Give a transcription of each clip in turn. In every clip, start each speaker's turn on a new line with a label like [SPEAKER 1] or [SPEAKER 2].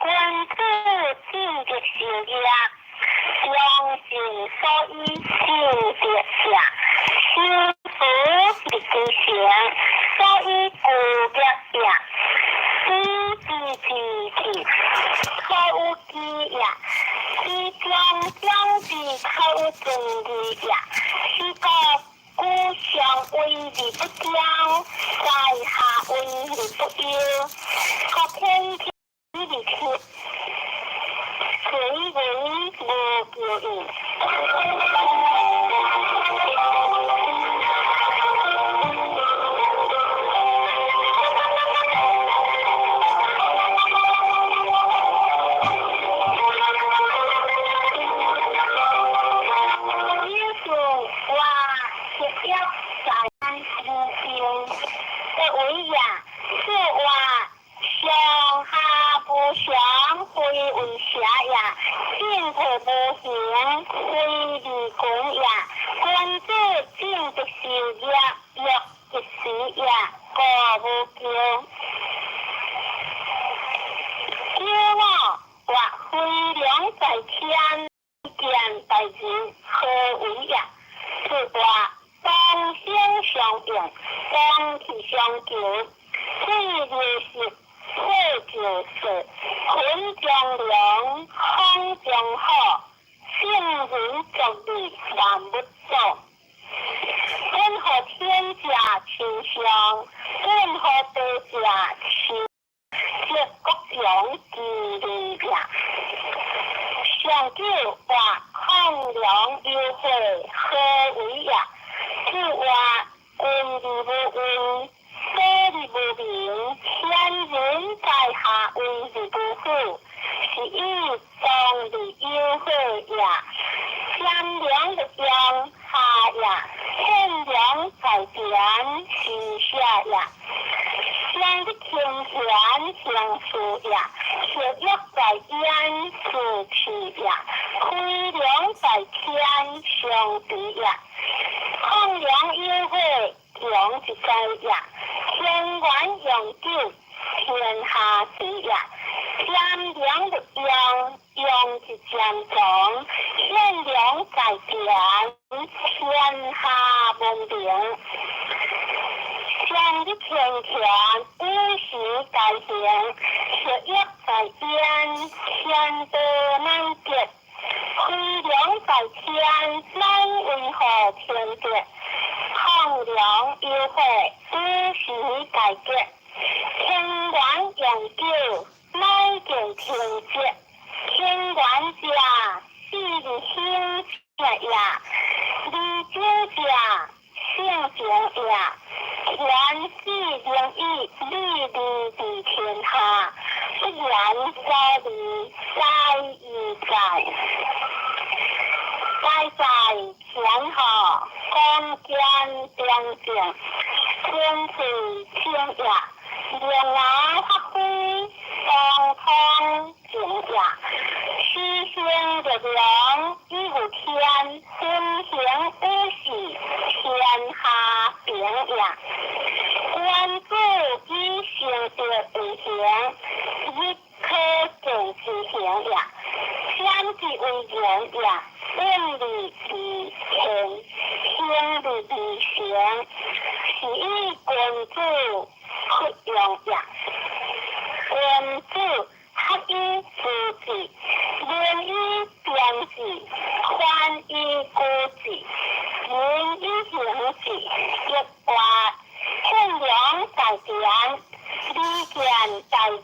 [SPEAKER 1] 君子進德修業，良盡所以進德也。修福立其成，所以故業也。知之知之，可有知也；知將將之，可有正義也。是故居上位而不驕，在下位而不憂。國天而天，隨人無求應。以上話學業在無窮的為也，此話上下無常，非為邪也；進退無形，非利君也。君子進德修業，樂一時也，故無咎。九五或飛龍在天，見大人何為也？此話同聲相應，同氣相求，水流石，火就色，雲中龍，風中虎，聖人作義，萬物祖。本乎天者親上，本乎地者親，則國強其利也。上九話亢龍有悔，何為也？此話君而無威，所而無名，賢人在下位而不腐，是以壯而有悔也。賢良的陽下也，賢良在田是下也。上的清賢行事也，學業在焉是氣也，飛龍在天上地也。亢龍有悔，強一代也；天元永久，天下治也。賢良的陽，陽一漸長；賢良在田，天下文明。上的天權，五時大行，學業在焉，天地難得。飛龍在天，乃為何天德？亢龍有悔，五時大吉。天元永久，乃見天節。天元者，四日興者也；二九者，性情也。天子靈以利利於天下，不言所利，在於在。在在天下，光見中正，天水清也。龍牙發揮，當通正也。始興力量，以有天，分行五事，天下平也。君子以成德為行，日可見之行也。顯之為人也，遠離而天，行而而成，是以君子弗用也。君子合以知之，仁以辨之，寬以固之，仁以行之。亦話憲良在田，利見在人，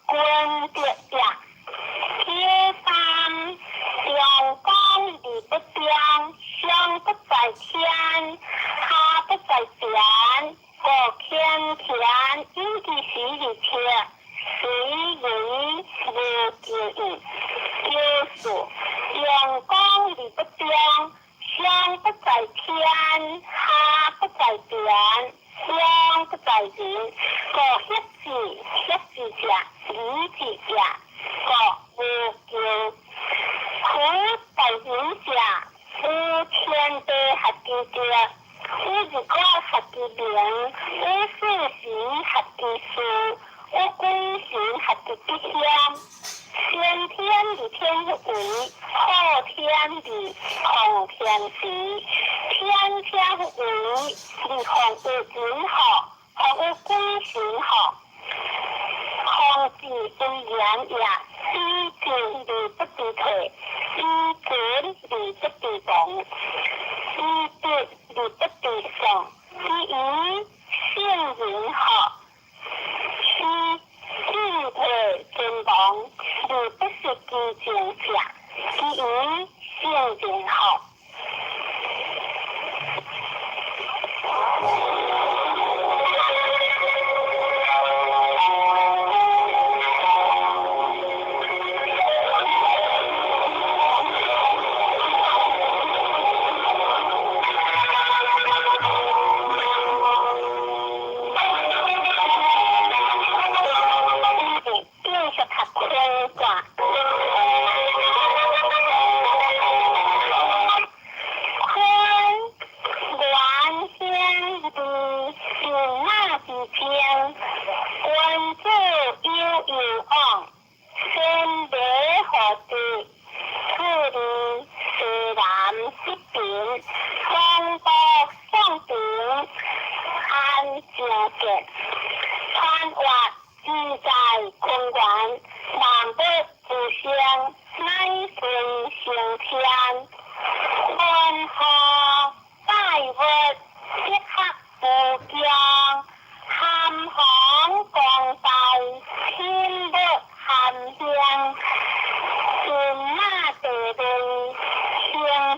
[SPEAKER 1] 君德也。九三，陽光而不張，上不在天，下不在田，國天天以其時而切，隨人無求應。九四，陽光而不張，上不在天，下不在田，中不在人，國協之，協之者，理之也，國無咎。夫在人者，有天地合其德，有日月合其明，有四時合其序，有鬼神合其吉凶，言也，以靜而不知退，以權而不知亡，以德而不知喪，其餘聖人學，是進退存亡而不失其正者，其餘聖人學。君子有攸往，先禮後德，處理西南失平，雙國宋平，安正節，穿越自在坤元，萬物之生，乃順成天，坤和百物，積學無疆。含弘光大，天物含興，神馬地位，成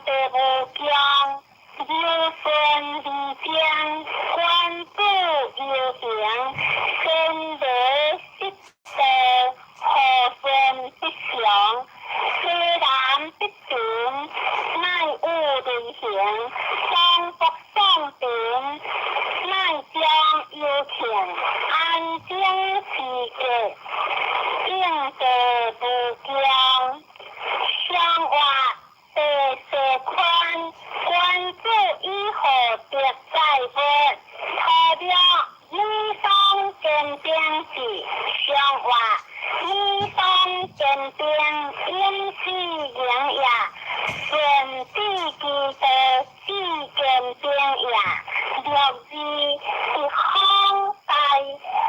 [SPEAKER 1] 地無疆，柔順而精，君子有形，先禮失道，和順必祥，西南必平，乃有雷行，雙福雙平，乃將有慶，安靜時節，應地無疆，相活地勢寬，君子以厚德載物，土了女雙堅定志，相活女雙堅定，永世營也，順治其道，至堅定也。六字一方大，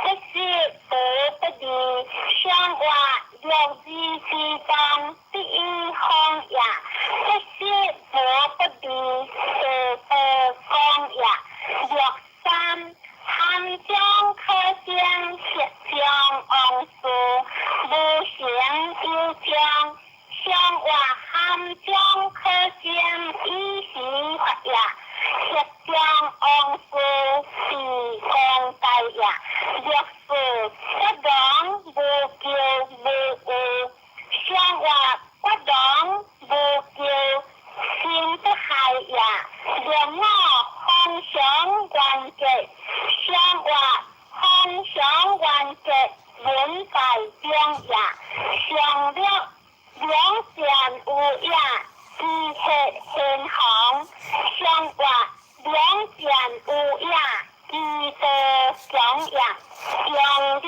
[SPEAKER 1] 不失德不義，相活六字之中，第一方也，不失德不義，得道光也。六三含將可生，實將往事，無形有將，相活含將可生，以時發也。實將往事，是光大也。六四不亡無咎無憂，相活不亡無咎，心不害也。六五風常原節，相活風常原節，文在中也。上六兩善有也，知血先行，相活兩善有也，知道強也。用略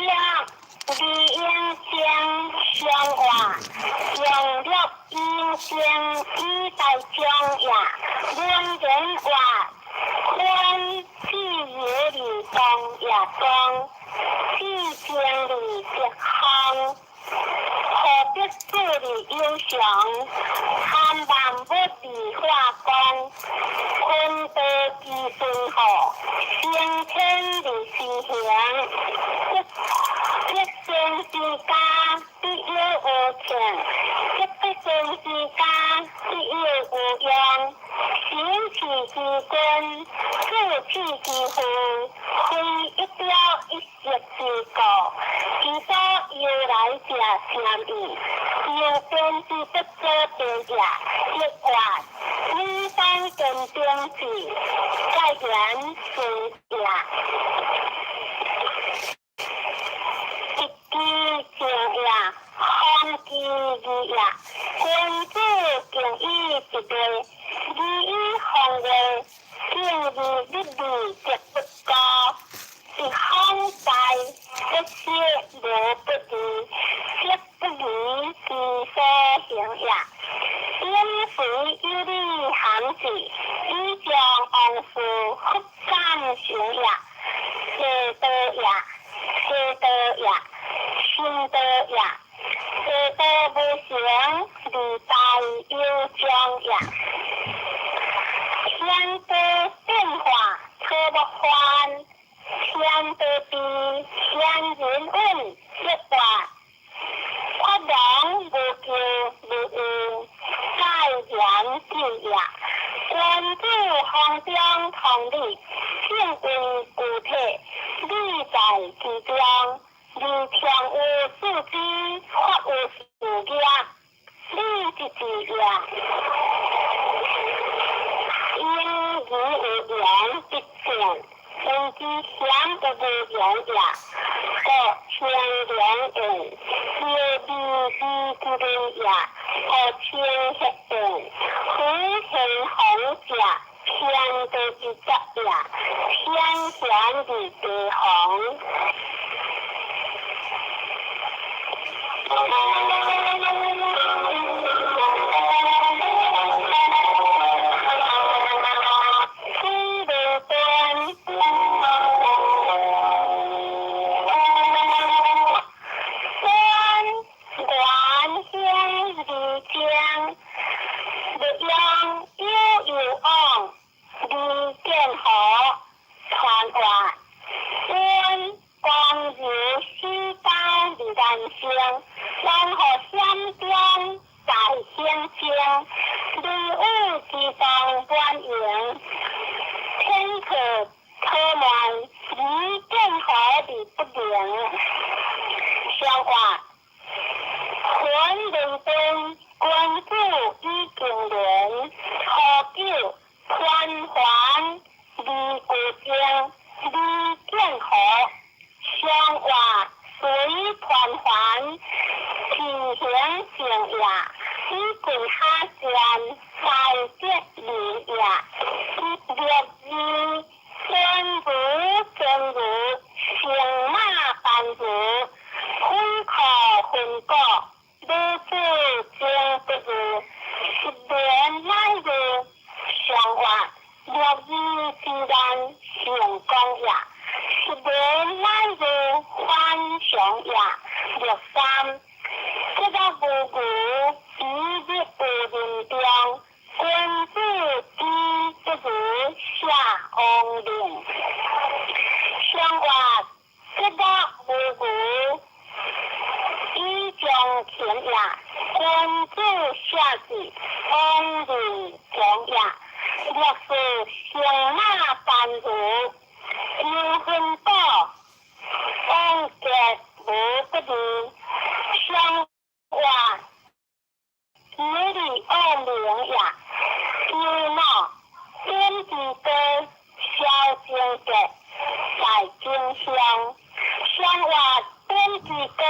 [SPEAKER 1] 李應生相活，用略應生以待將也。文人話，寬自由的當也光，至情的德行，何必做的英雄，含萬物的化光，坤道之順好，先天的思行，一生之家必有無慶，一不生之家必有無用。行氣之君，志氣之父，非一朝一夕之故。其所由來者甚矣，由邊之不可得也。一卦女方堅定志，蓋言順也。一枝正也，方其義也。君子敬以一禮，禮以方位，敬而立義則不高。一方大，不失無不義，色不異其所行也。飲水有禮含志，以將往事復感行也。邪道也，邪道也，行道也，空中通理，性運具體，理在其中，而常有四肢，法有四業，理一字也。因義有言必見，因之險有無言也。故清涼言，有義之之論也。故稱血言，夫玄紅者，天地之則也。天玄而地紅。水無端，端元興而精，欲用悠悠往，而見何傳話。阮光如四刀而難生，王何險中在險中，雷雨之當滿盈，天可可慢，而見何而不靈。相話，魂靈燈，君子以敬廉，何久團環而故精，而見何相話隨團環，其行正也。以貴下賤，在德義也。略字先如正如，乘馬班如，分可分果，女子情不如，十年乃如，相話略字之難，成功也。十年乃如反常也。六三，這個無牛，以日有人中，君子之不如下王令。相話這個無牛，以將勤也。君子下智，王令強也。六四乘馬班如，有分果，王結無不利。相話有利惡名也。有腦點之高，消貞節，在真相。相話點之高，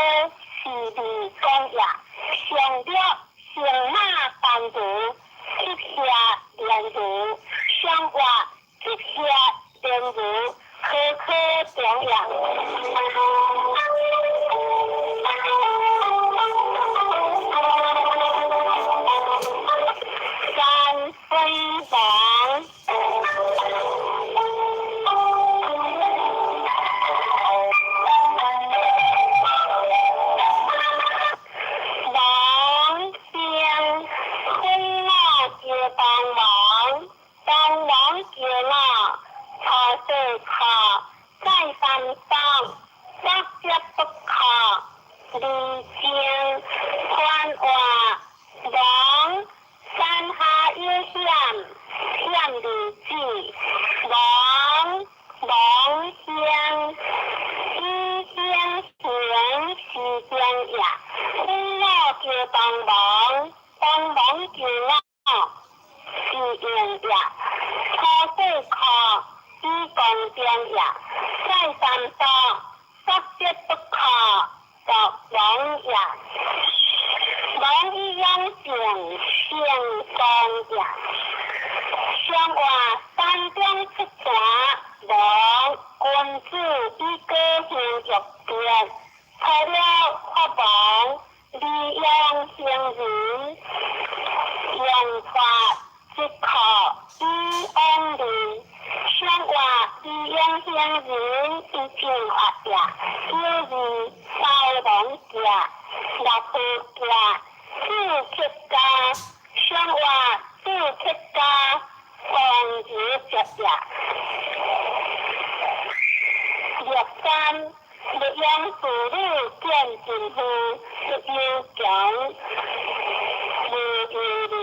[SPEAKER 1] 是利講也。上略乘馬班如，執下連如。相話執下連如，可可重要。三分王。王先分我叫幫忙，幫忙叫我，初四考，再三當，不折不扣，離情寬話，王山下有險，險離子，王王興，以興行是正也。分我叫幫忙，幫忙叫我，是應也。初四考，以公正也。再三當，不折不扣，作王也。王以養正，成功也。相話山中出泉，王君子以果行欲變，除了法王，利用行人，用法即可以往利。相話利用行人以正法也，有義包王者，六父者，子克家，相話子克家，王子節也。六三，欲用子女見盡夫，欲有強，無有利。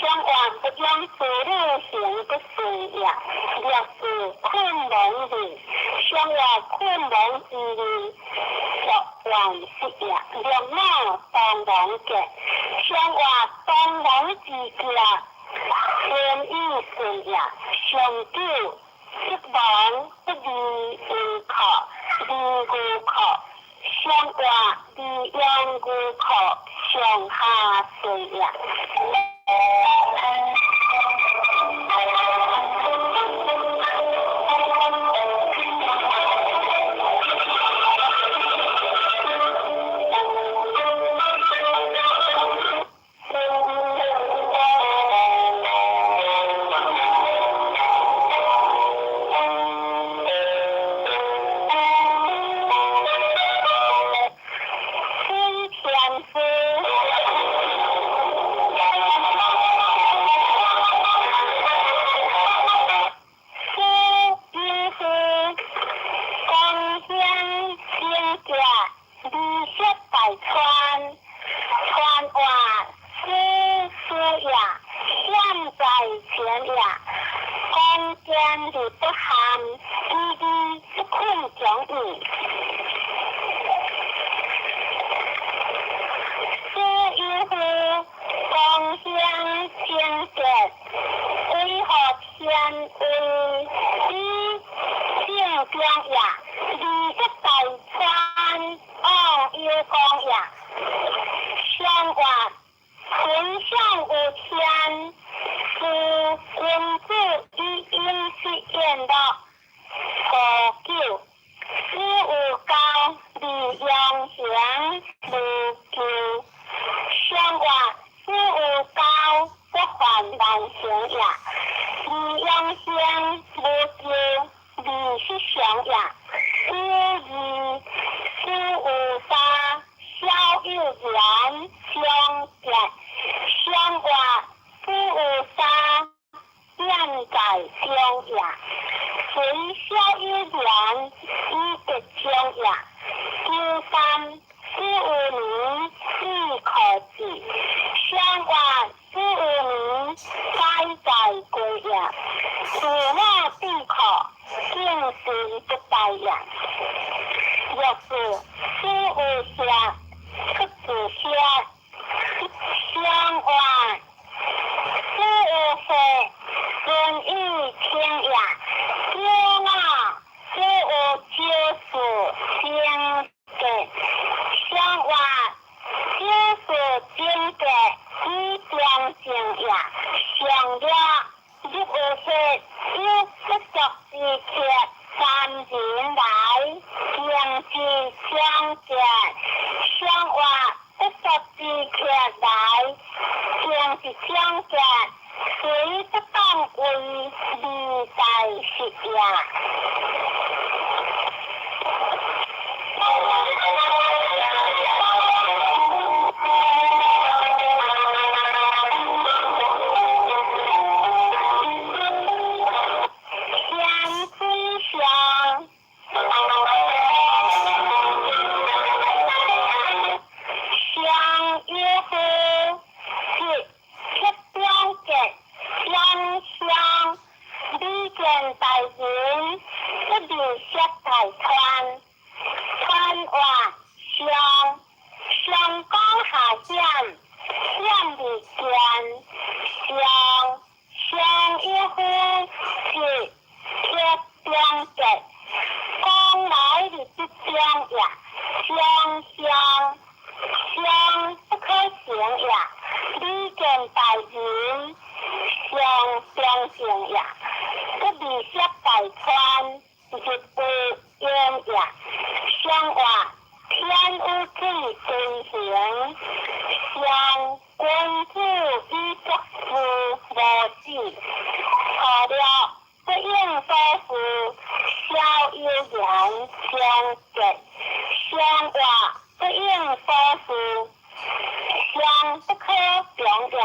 [SPEAKER 1] 相話不用子女行不遂也，若是困亡日，相活困亡之日，作万失也。若我当亡结，相活當亡之結，天意順也。上九不亡不離有靠，離無靠，相活離用無靠，上下遂也。水天師。師有師，光顯聖潔，離色大川，川話師師也，現在前也，光見而不憾，依依不困迥異。師有師，光顯聖潔，為何天為以正中也？離色大川，往有光也。相活坤相有天，是君子以應是宴樂。初九，師有教，離陽行無咎。相活師有教，不犯難行也。離陽行無咎，離是常也。九二，師有三，小有言，相結。相活師有三，變在中也。隨小有言，以得中也。九三，師有年，四可治。相活師有年，該在歸也。自我必可，敬神不敗也。若是師有下，出自下，相活師有歲，順意清也。九五，師有九事貞潔，相活九事貞潔，以中正也。上了入有歲，有不足之客，三人來，行之相結。相活不足之客來，行之相結，雖不當為利在實也。天水上，相有夫，是七中結，相相，禮見大人，不離色大川，川話相，相講下險，險而見，相相有夫，是七中結，講來而不中也。相相，相不可行也。禮見大人，相中正也。不離色大川，日有用也。相活天有水遵行，相君子以作事無止。錯了不應所事，小有言相結。相活不應所事，相不可中也。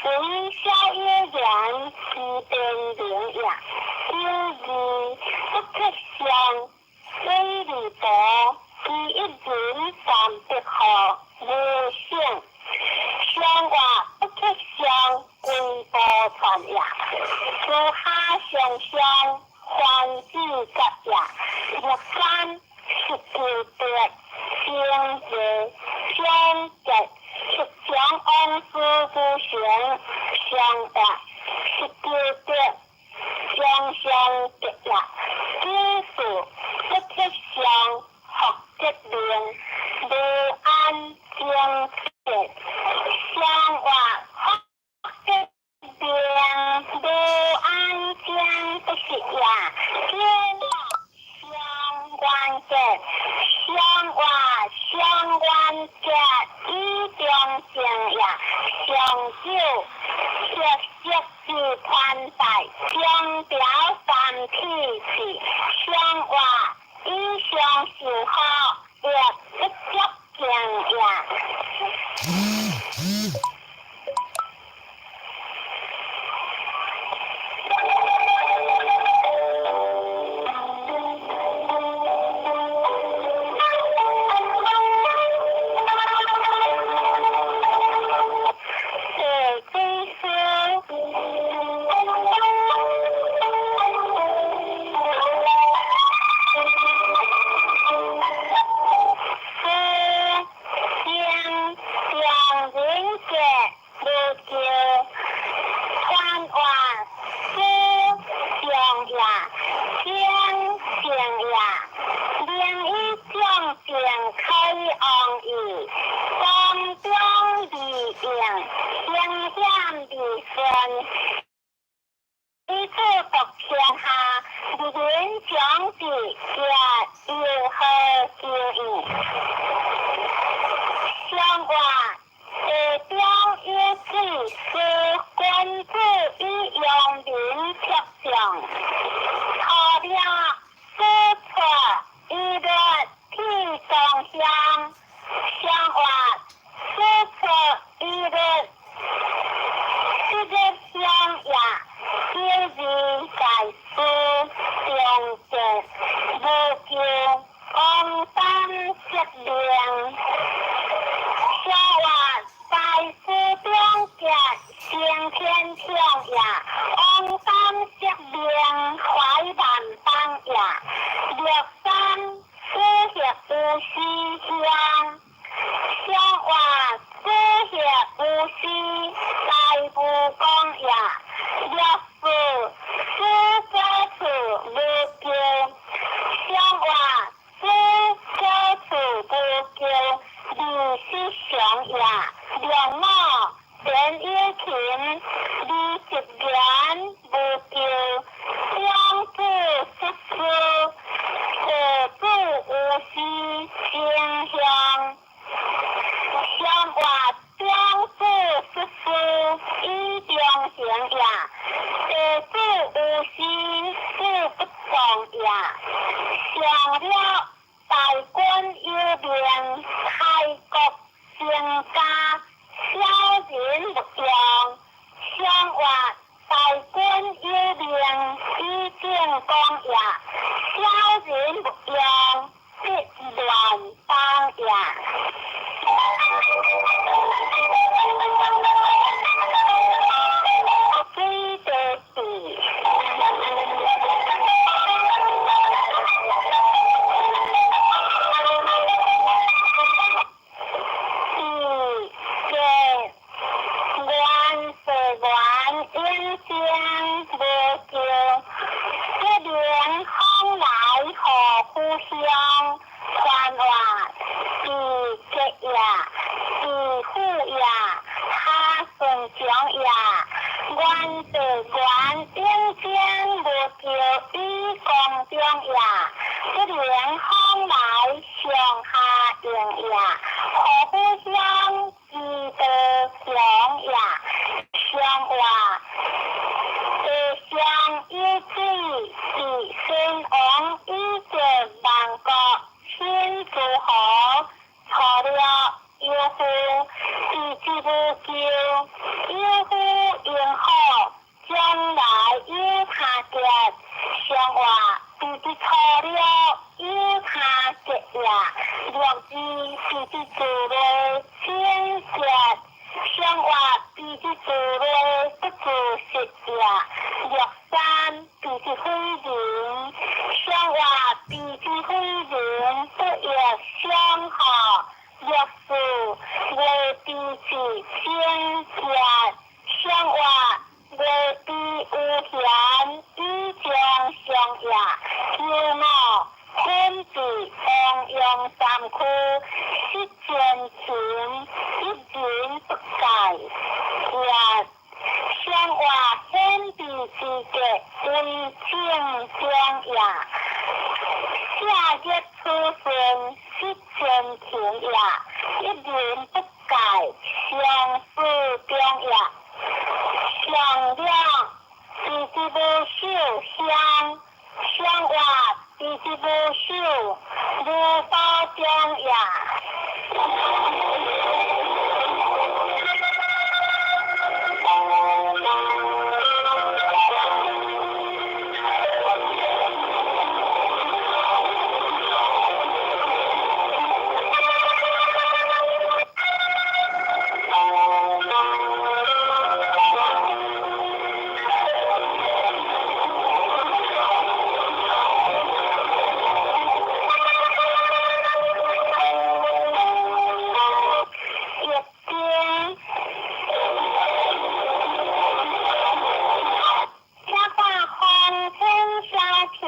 [SPEAKER 1] 雖小有言，其變明也。有義不克相，水利薄，其一人三百號無性。相活不克相，歸報相活，十九德将相得也，九四不得相福德命，无安正节，相活福德命，无安正不是也，天相关结，相活相关结，以中正也，上九色色之宽大，相调三体是，相活以相受好，亦不足敬也。地水师师将中人杰无咎，传话师上也，将成也，明以将正开王义，当中利用，兴险利顺，以此独天下，人长治，也有何求义？相话地中有水，是君子以扬名卓上，初了师出以乐天中乡，相话师出以乐这个乡也，小人在师中节，无咎王丹色命。小话在师中节，先天强也，王丹色命怀万邦也。六三师协无私乡，小话师协无私大无讲也。六四师者处无咎，小话师者处无咎，二是常也。两五连有琴，二十言无咎，两子失师，父子无私成乡。相话长子失师，以中行也；弟子无私，子不从也。上了大君有命，开国成家，小人勿用。相话大君有命，以正讲也；小人勿用，必乱邦也。水地地。二节元世元永生无咎，不能往来何故乡？传话地节也，地富也，哈顺强也。元世元永生无咎，以公中也，不能往来上下应也。何故乡之道强也？相话地上有水，是先王以结万国，亲诸侯，错了有父，地之无咎，有父应好，将来有他结。相话地之错了有他结也，六字是之自类清结。相话地之自类不自实也，六三地之非人，相话地之非人不亦相合。六四为地之清结，相话也，一人不改，相思中也。上兩，知之無守鄉，上活知之無守，如所中也。一經。請看風天蕭飄。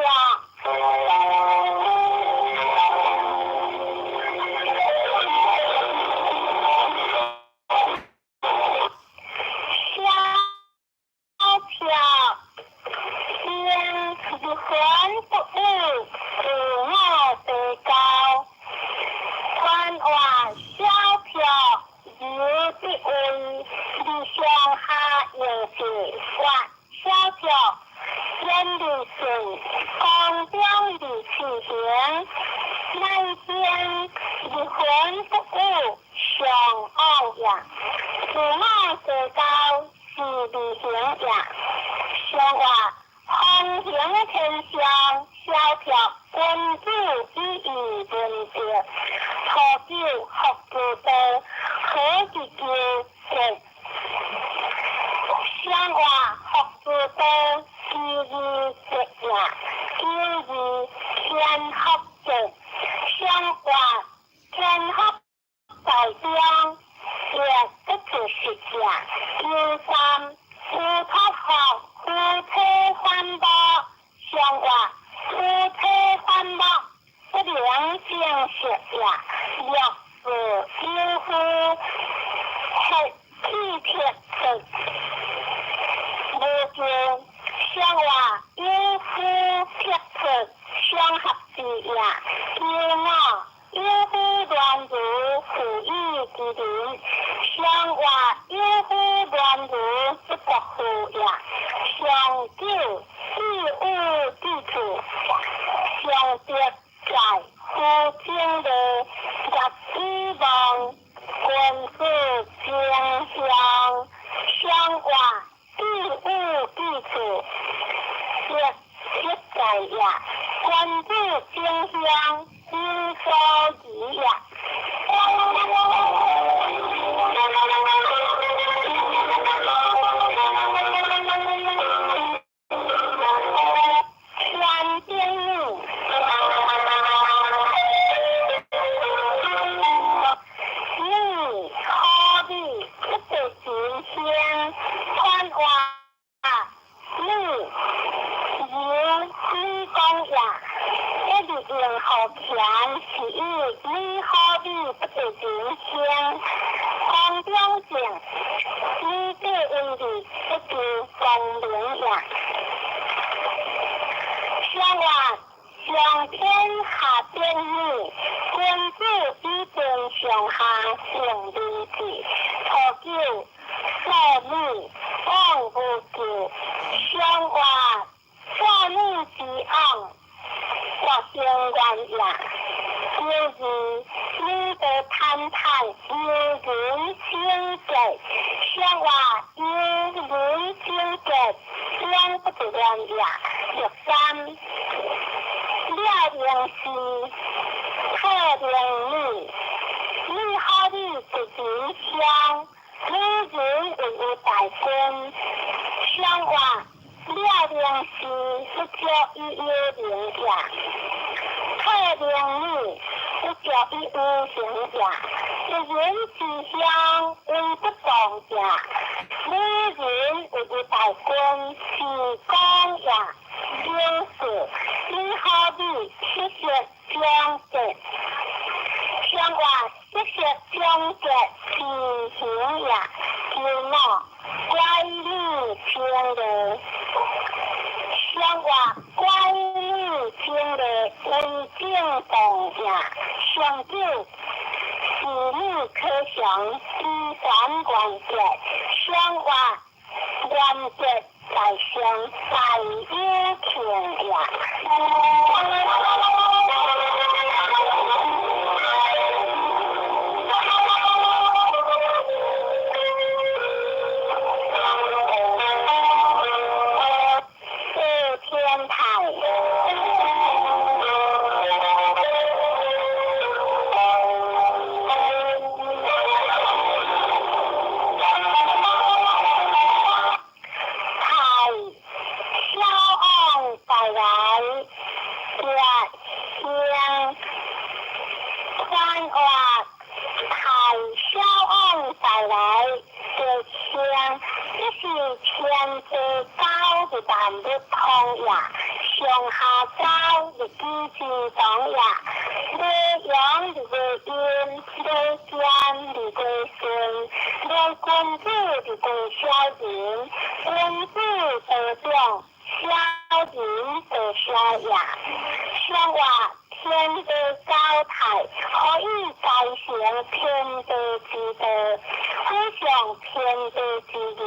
[SPEAKER 1] 蕭飄，兵如魂不語，自我地高。寬話蕭飄，由得位，日上下應是發蕭飄，遠離順，江中離氣行，乃兵如魂不語，上往也。自我地高是離行也。上話風行天上，蕭飄君子以義文德，初九福之道，何其求吉。上話福之道，其義吉也，其義天福吉。上話天福在中，亦不是實也。九三烏托福，夫妻反目，上話夫妻反目，不能正實也。六是有夫，黑氣鐵出，無就上話有夫鐵出，相合之也。九五有夫亂如負義之人，上話有夫亂如不國父也。上九自有之處，上德在夫正義，業以望君子正向，上話自有之處，德色在也。君子正向，有所疑也。天顶女，女好美不得真香，传话女由女讲也，一直用好强是以女好美不得真香，光中正，女子为义不求光明也。上话上天下天女，君子以天上下圣明志，初九少女往无咎。上话少女之往，国生愿也。九二女的坦坦，有人清洁。上話有人清潔，兩不得亂也。六三了明是特明女，女好女一人相，女人为有大君。上話了明是不叫伊有名也。特明女不叫伊有形也。一人之鄉為不當者，女人為有大君是講也。九四女好美七色相結，上話七色相結是形也。九五乖女清麗，上話乖女清麗為正當也。上九常主權原則，相活原則在上，大有慶也。四天台。太小王带來月星寬活，太小王帶來月星，這是天地交的萬物通也，上下交的機之當也，禮陽的禮陰，禮堅的禮順，禮君子的禮小人，君子得長，小人得小也。相活天地交泰，可以繼承天地之道，好像天地之義，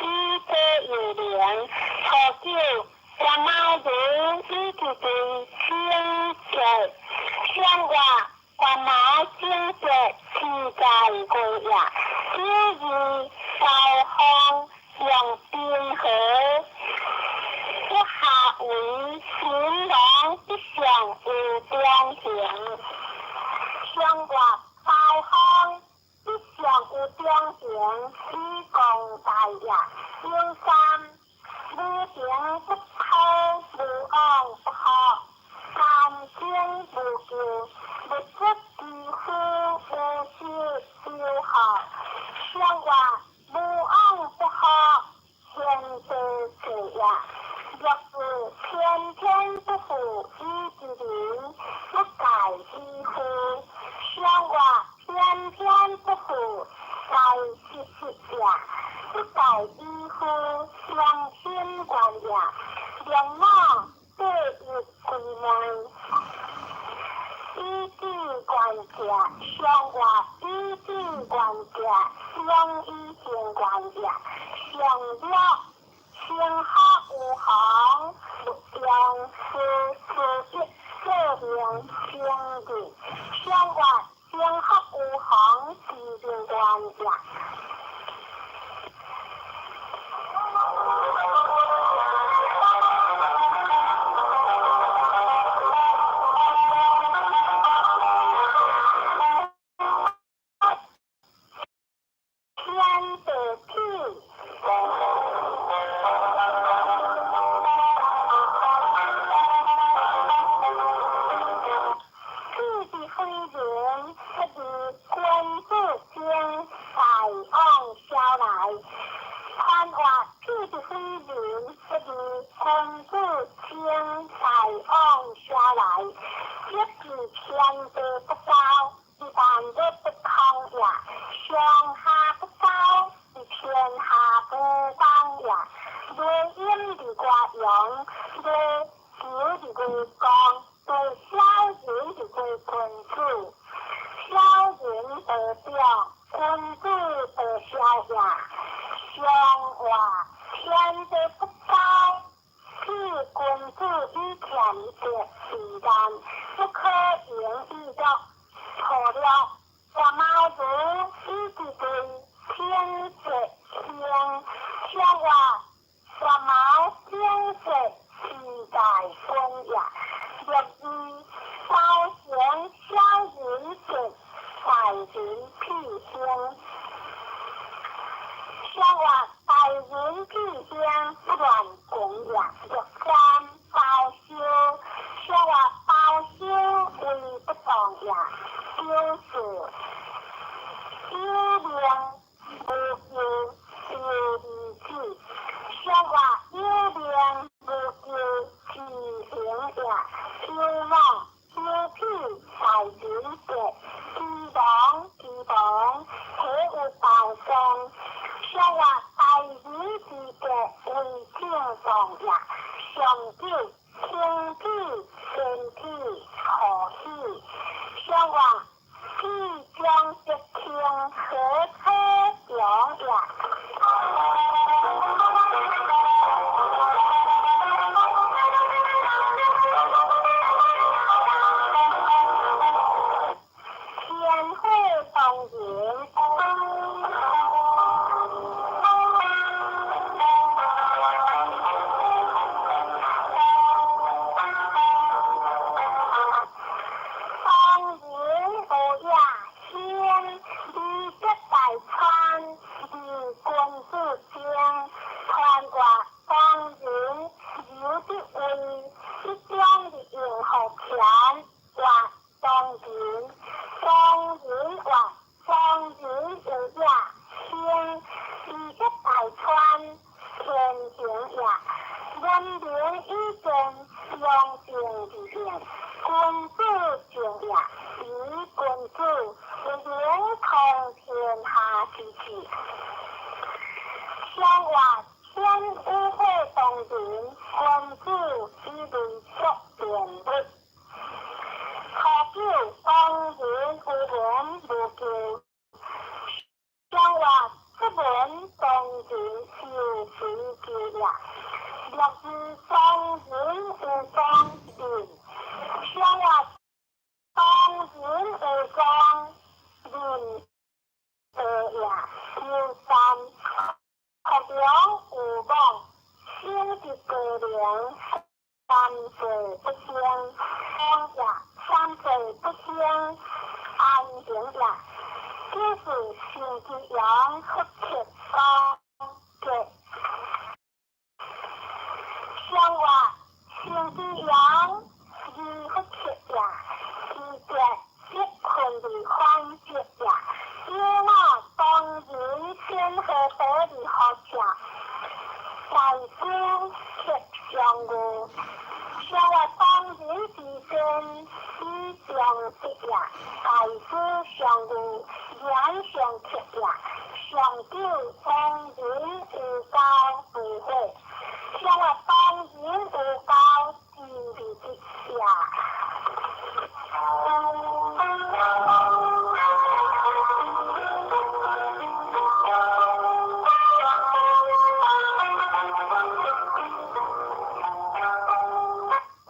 [SPEAKER 1] 以德有靈。初九，關貓如以之對清潔，相活關貓清潔，自在過也。九二高方用冰河，不下為新郎必上有中行。相活高方必上有中行，以共大也。九三，無情不討，無往不好，感情無救，物質之夫，無事有好。相活無往不好，天地罪也。若是天天不負以之人，不蓋以夫。相活天天不負，該失失也。不蓋以夫，良心願也。良馬第一歸門，以智願者，相活以智願者，兩以行願也。上了成學有行，勿用事事一說明正義。相活成學有行，知明願也。天地痞。痞之非人，不如君子精大往小來。寬活痞之非人，不如君子精大往小來。一是天地不交，是萬物不通也；上下不交，是天下不邦也。禮陰而外陽，禮求而外光，禮小人而外君子。小人得長，君子得小也。上活天地不交，譬君子以儉德自然，不可盈以樂。錯了，關貓如以之對天節興，相活關貓天節自在君也。六二高成小人節大人屁興。相活大人屁興不亂講也。六三包修，相活包修為不當也。九四有靈無救有義子，相活有靈無救知行也。九五有痞大人節，知王知王，體有道光。相活大人之節為正當也。上九清痞先痞何喜，相活痞將君子以雷作便日。初九當人有緣無求，相話出門當人受隨求也。六二當人有當面，相話當人有當面地也。九三福陽有望，生佇高齡，三歲不生，當也三歲不生，安平也。這是生之陽，福克當吉。相話生之陽，二福克也，二吉吉困的反吉也。有馬當人先河得的好食，大夫克上月，相話當人之先以上吉也，大夫上月言上克也，上九當人有交無悔，相話當人有交之利也。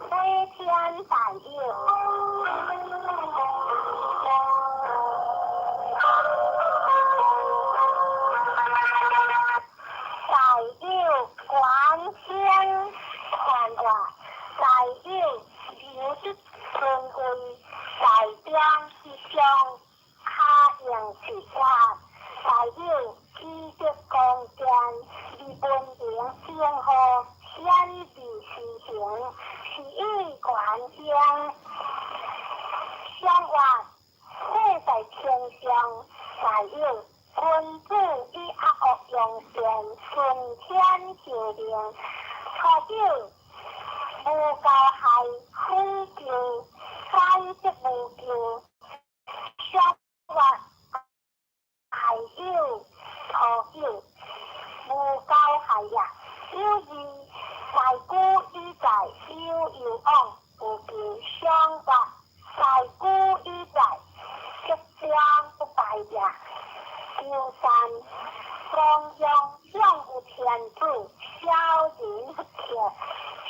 [SPEAKER 1] 飛天大有，大有關天寬話，大有留得尊位，大中之上卡用之法，大有基德光殿，而文明正和顯示事行，是以觀天。相話世在天上，大有君子以阿惡用善，順天受命。初九無交害，非求反則無求。相話大有初九無交害也。有二大古以在有有往無求，相話大古以在吉祥不敗也。九三光陽享有天子，小人不克。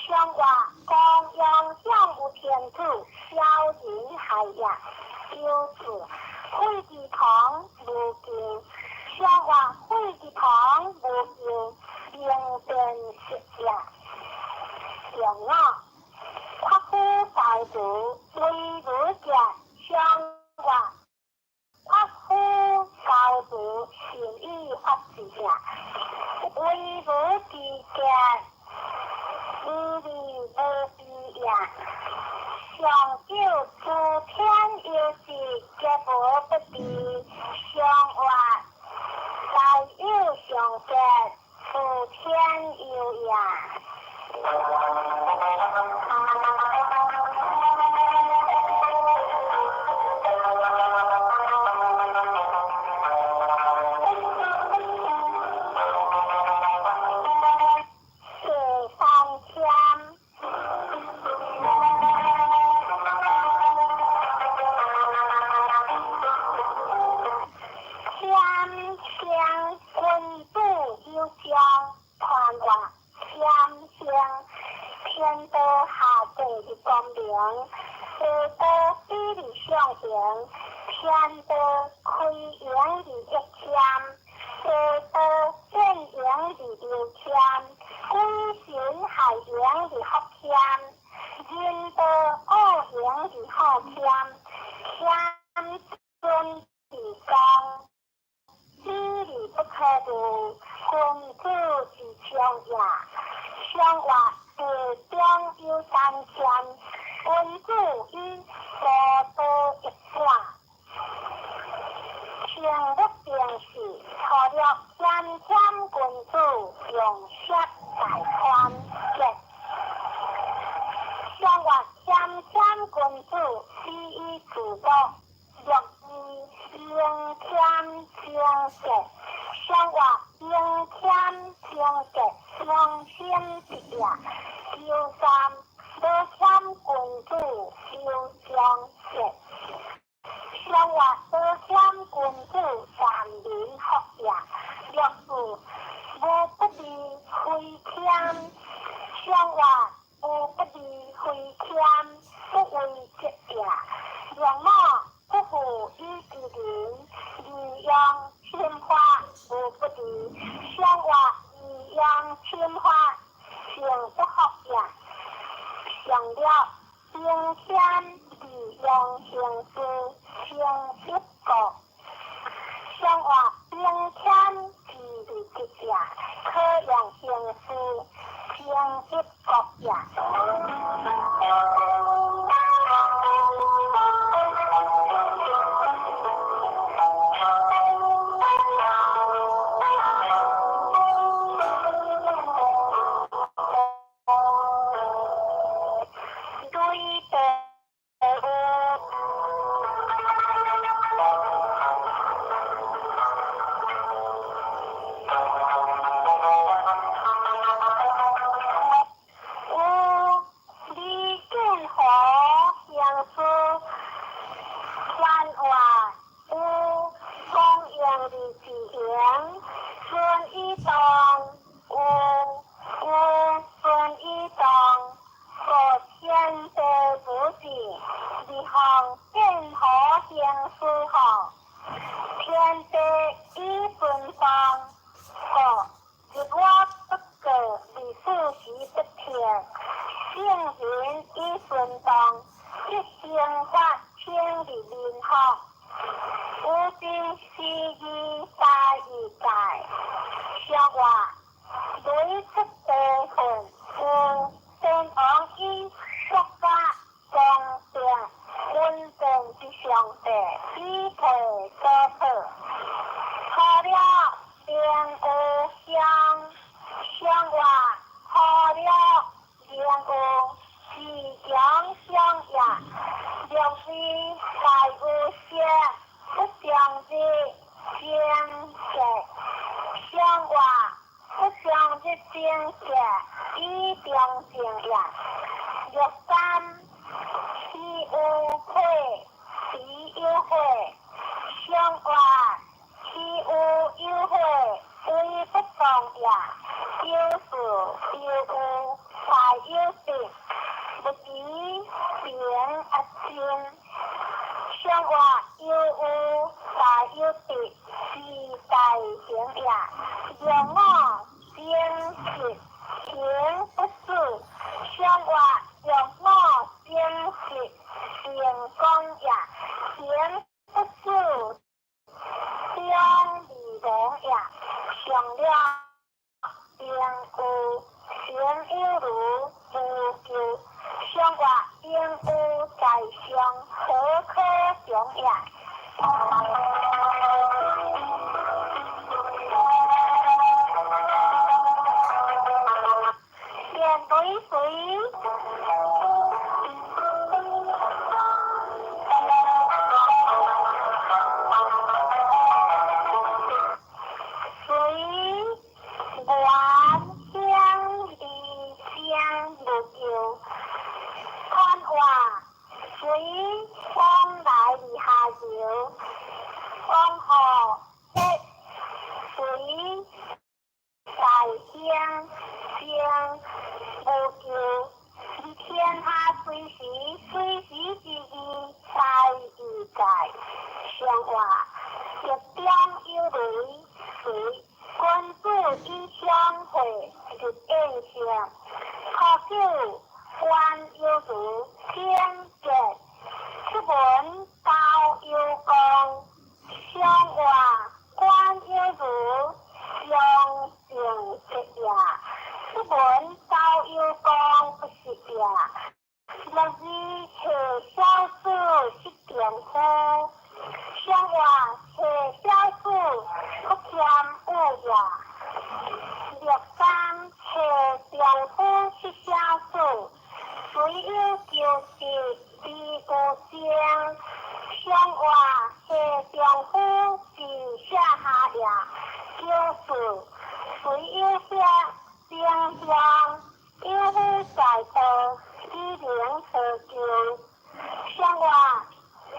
[SPEAKER 1] 相話光陽享有天子，小人害也。九四廢之堂無求，相話廢之堂無求，明辨識也。上五夸夫大族為如者，相話夸夫高族善以法治也。為如之者，無利無弊也。上九諸天有時，皆無不治。相話大有上吉，諸天有也。第三签。天生君子有将，传话天生天道下地的光明，地道比例上行，天道開源的一天，地道變形的流天，鬼神害形的福天，人道惡形的好天，天尊的光，比例不可得，君子之長也。相話地中有三千，君子以高道一轉。清不定時，初六謙謙君子用色大寬吉。相話謙謙君子以自國，六二應謙正吉。相話應謙正吉，用心之也。有三，無欠君子有上節。上話無欠君子善民福也。六四無不利非謙，上話無不利非謙，不為節也。兩某不負以之仁，義用侵法無不利。上話義用侵法，誠不服也。上了兵謙利用行事，誠不國。上話兵謙自利節也，可用行事，誠不國也。有李建和行事，番話有公用的字形，孫以當有有孫以當，國天地不治，日項建和行事號，天地以順當，國日我不過歷史時不天，聖人以順當，即刑法請日民福。有真是義大義界，上話雷出地分，有先王以國家公平穩定之上帝，以退所可。好了，並有相，上話好了，並有自強相也。六是大有邪，不相日正節，上話不相日正節，以中正也。六三豈有悔，必有悔。上話豈有有悔，為不當也。有事有有，大有得，不知平啊真。上話有有大有得，是大行也。兩我正直，行不死。上話兩我正直，成功也。行不死，中利王也。上了並有行有如無咎。上話應有在上，何可長也？面對誰？隨願鄉里鄉無咎。看話隨往來下游，往河北隨在鄉鄉無咎。天下隨時隨時之義大義界。上話一點有雷隨君子以相會日應性，可久官有如天節，出門高有功。上話官有如上正節也，出門高有功不是也。六字下小子是丈夫，上話下小子不嫌有也。六三下丈夫是小子，雖有求得必有情。上話下丈夫是下下也，就是雖有些正向，有夫在以明何求？上話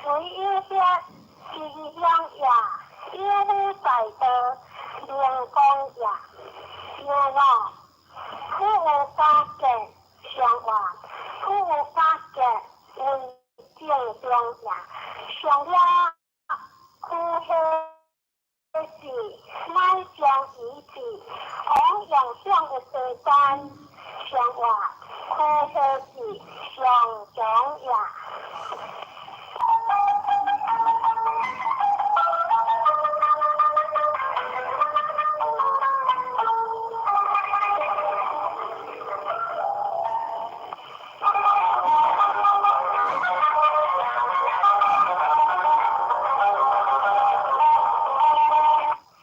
[SPEAKER 1] 唯有遐吉祥也，有夫在道，明光也。有我，苦有加見，上話苦有加見為正中也。上了苦彼時，乃將以智往用向的地單，上話苦彼時上強也。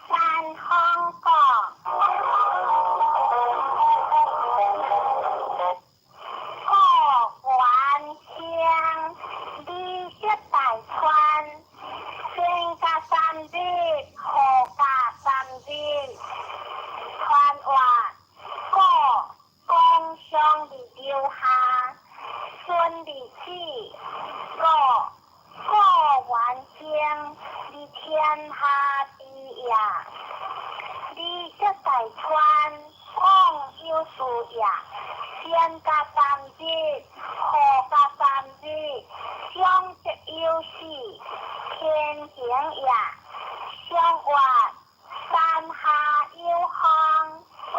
[SPEAKER 1] 山風鼓，顧元鄉，美食大川，先加三日，後加三日，傳話顧公上佇樓下，孫佇子，顧顧元鄉佇天下第也。美食大川，往有事也。先加三日，後加三日，上則有死，天行也。上話山下有風，顧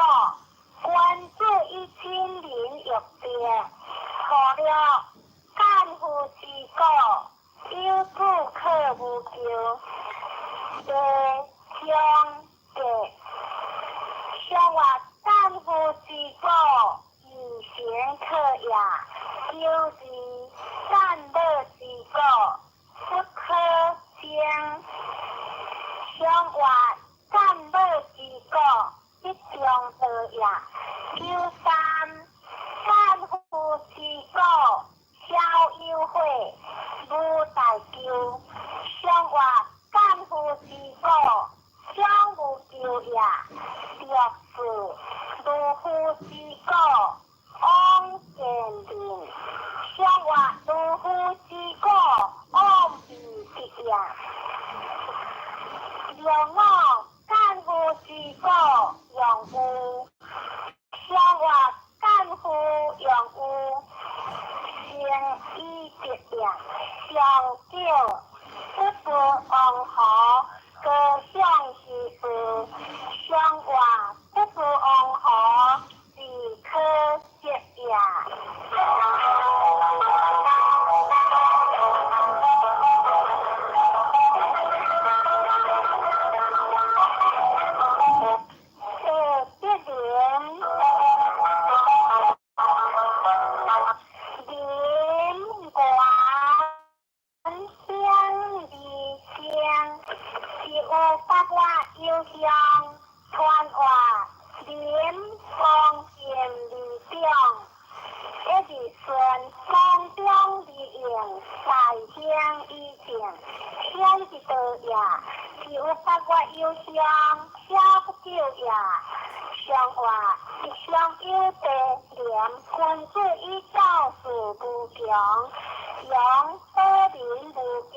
[SPEAKER 1] 君子以親民欲定，錯了奸夫之過，有子可無求，地上地。上話奸夫之過，義行可也。九二奸母之過，不可爭。上話奸母之過，不中道也。九三奸夫之過，小有悔，無大咎。上話奸夫之過，小無咎也。六四儒夫之過，往見面。上話儒夫之過，往未得也。六五奸夫之過，用有。上話奸夫用有，成以得也。上九不做王侯，高尚之事。上話不做王侯，是可惜也。下德林，林元鄉二鄉，是有八月有鄉，傳話林光劍二中，一日順光中而用，大興以正，顯一道也。是有八月有鄉，小不久也。上話一上有地廉，君子以教事無窮，用保民無窮。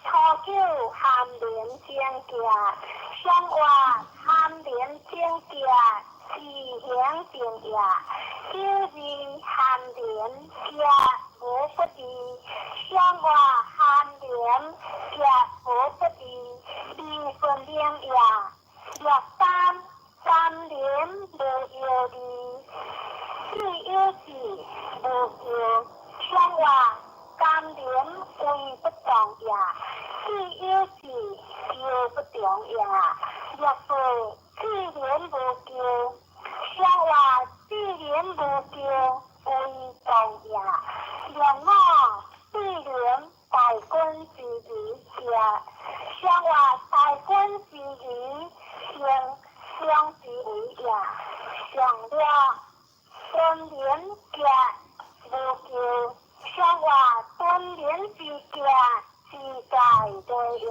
[SPEAKER 1] 初九含廉貞潔，上話含廉貞潔，自行正也。九二含廉潔無不治，上話含廉潔無不治，理順明也。六三三廉無憂慮，只有志無求。上話甘廉為不動也，只有志求不中也。六四志廉無求，上話志廉無求為動也。六五志廉大君之義也，上話大君之義成相之為也。上了敦廉潔無求，上話敦廉之潔是在地也。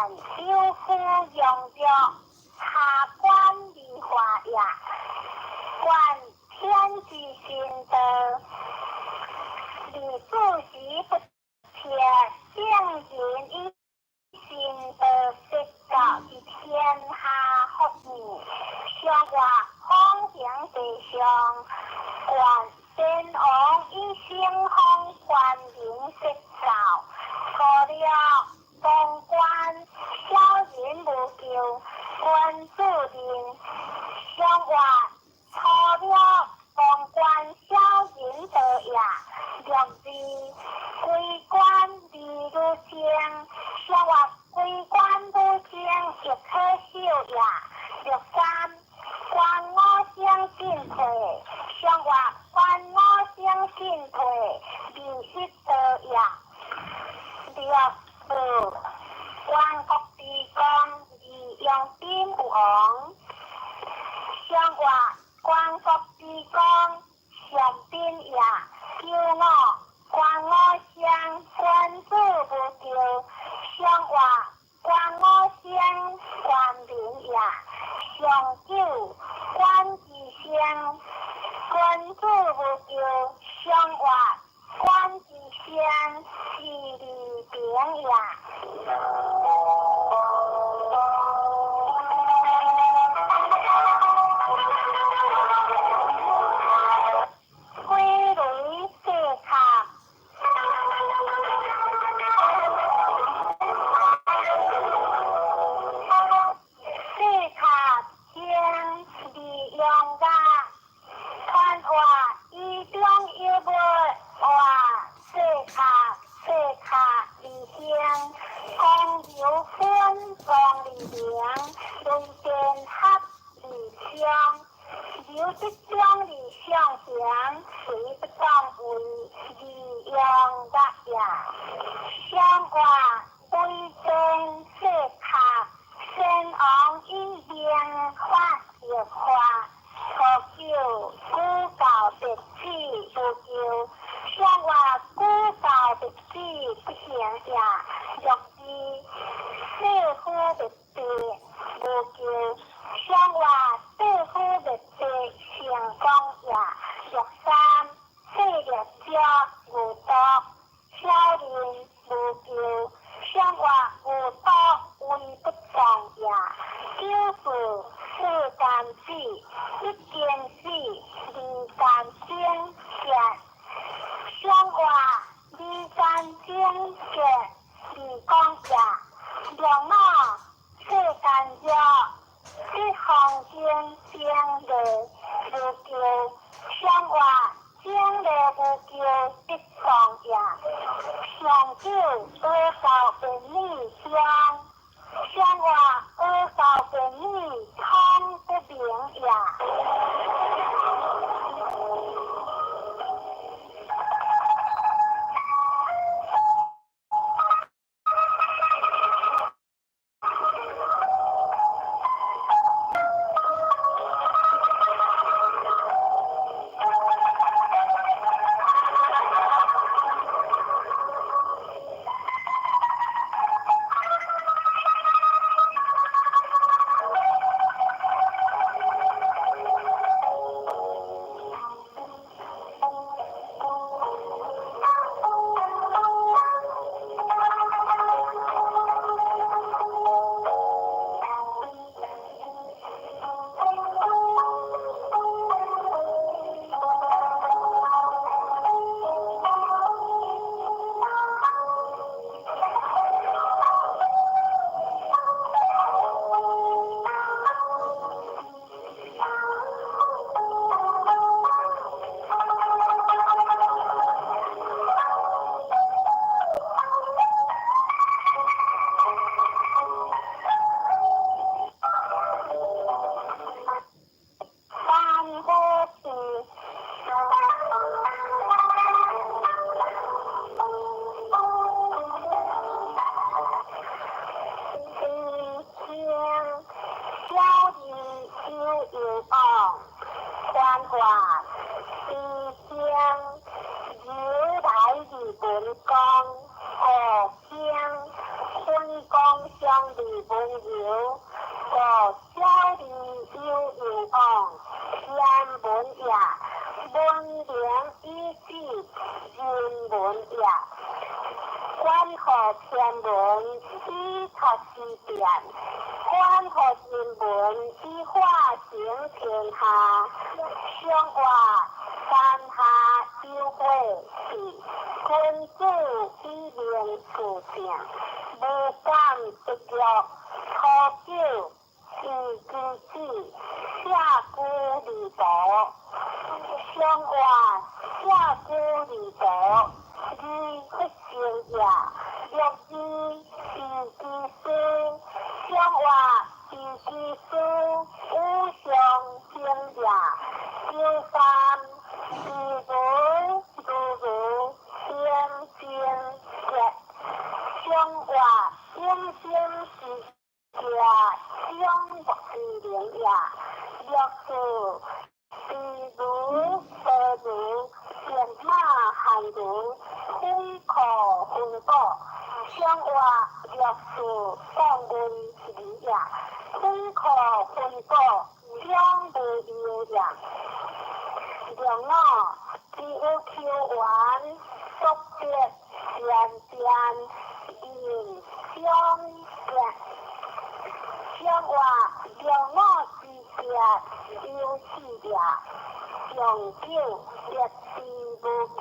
[SPEAKER 1] 有夫楊玉，下官梨花也。願天之神道，二四時不撤，聖人以神道說教之天下福義，上話方行地上，願先王以聖風觀人說教，初六當官小人無咎，君子人上話初六當官小人道也，六二歸官二女生，上話歸官女生亦可秀也。六三官五星進退，上話官五星進退，21道也。六五關國之公，二楊斌有王。上話關國之公，上賓也。九五關五星，君子無咎。上話關五星，官民也。上九關之星，君子無咎。上話關之星，是利平也。歸雷四卡。四卡天利用家，傳話以中有物話四卡四卡二星，公牛分王二明，雷電合二槍，劉德章二上行，隨不當為二用家也。上話雷電四卡，先王以明法欲化，初九古教別子無咎，上話古教別子不行也。六二世夫別地無咎，上話世夫別地成功也。六三世略者無毒，小人無咎，上話無毒為不當也。九四世間子，一間子，二間精結，上話二間精結，二講也。兩五世間者，這方經正理無咎，上話正理無咎，得當也。上九阿教便女中，上話阿教便女通不明也。三好事。一天，小二有有王，官話一天，由來日本公，五天分講相離溫柔，五小兒有悠往，天文也，文明以止，人文也。觀乎天文以察時變，觀乎人文以化成天下。上活三下有過是，君子以明事正，無敢得欲，初九以其子，舍居離途。上活舍居離途，而不成也。六二以其事，上活以其事，五常興也。九三自如如如平靜結，上活永生之家，永不之靈也。六四自如得如，變馬寒如，非可分果。上活六四講論理也，非可分果，永無憂也。六五只有求緣，獨別善變，人相結。上活六五之別，有四也。上九得之無窮，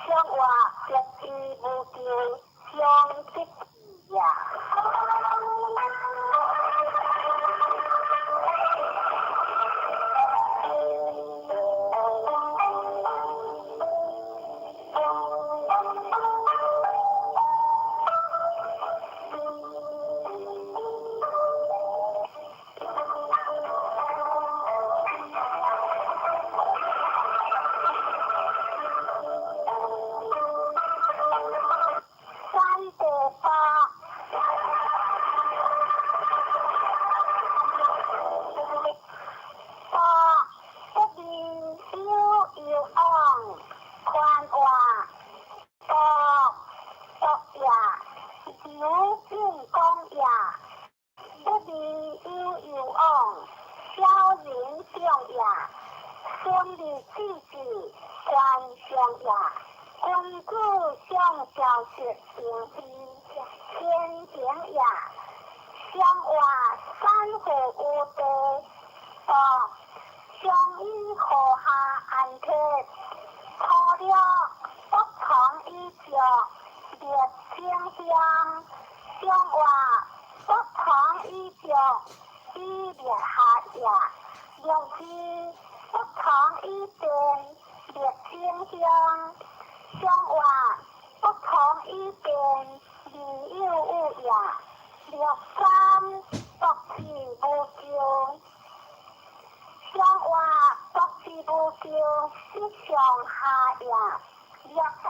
[SPEAKER 1] 上活得之無窮，上得也。三地八，八不離有悠往，寬活獨獨也，有變講也，不離有悠往，小人長也，孫離子子官上也。君子上小學定非，天行也。上活三戶有地，獨上以和諧安鐵，初六不從以著，列清香。上活不從以著，以列下也。六二不從以電，列清香。上活不從以電，而有有也。六三獨自無求，上活獨自無求，是上下也。六四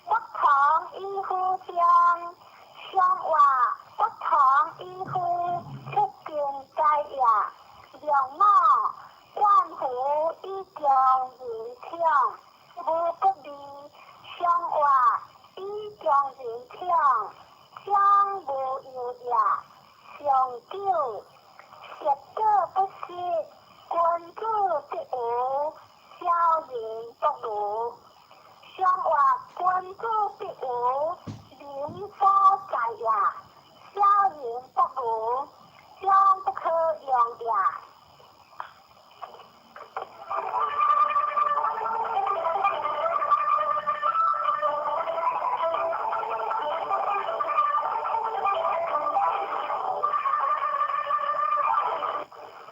[SPEAKER 1] 不從以夫相，上活不從以夫出根在也。六五萬福以強人強，無不利。上活以強人強，將無憂也。上九十者不失，君子必無，小人不如。上活君子必無，民所在也。小人不如，將不可用也。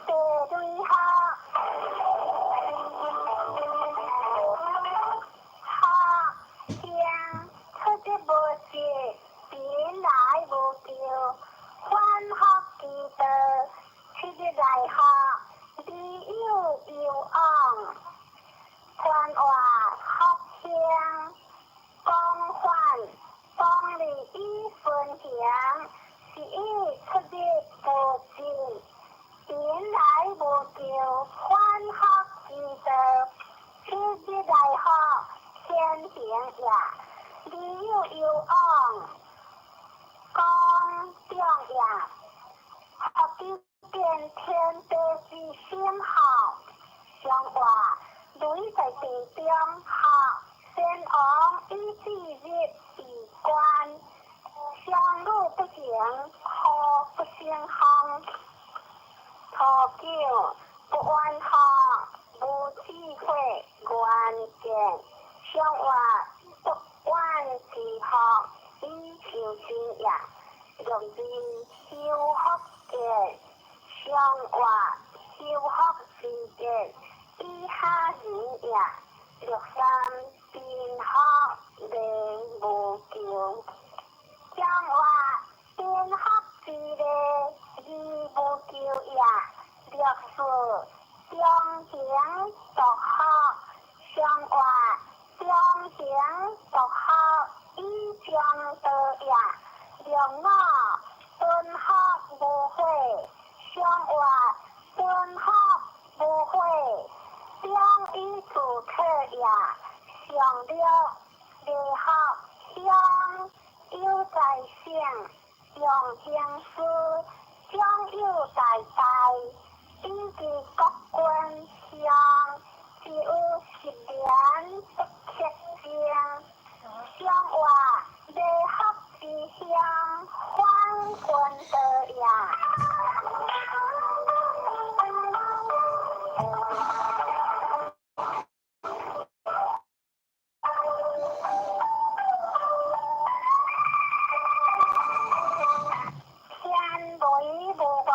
[SPEAKER 1] 地雷下，下天出之無失，貧來無咎，反復其道，七日來學。天地之心吼，上話雷在地中吼，先王以至日以觀，商女不行，河不勝風。初九不怨吼，無智慧願見，上話不怨之福，以求生也。六二修福見，上話修福之見，以下仁也。六三貧福禮無求，上話貧福之禮而無求也。六四中行獨福，上話中行獨福以彰道也。六五敦福無悔，上話敦福無悔，中以自克也。上六禮福鄉有在省，用行師長有大大，以及國君鄉，只有10年不克征。上話禮福之鄉，反君道也。天雷無望。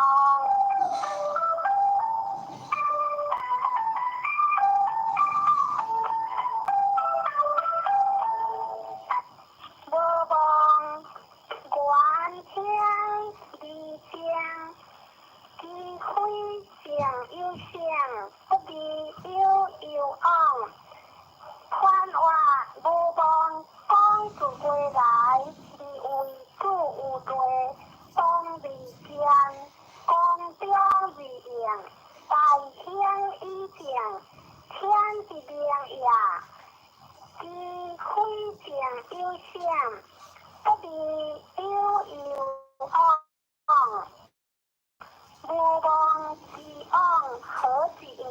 [SPEAKER 1] 無望，願聽而靜，機非靜有性，不離有攸往。寬話無望，講自歸來，而為主有罪，當而見，公中而應，大興以正，天之明也。機非靜有性，不離有攸往。無妄之往何之意？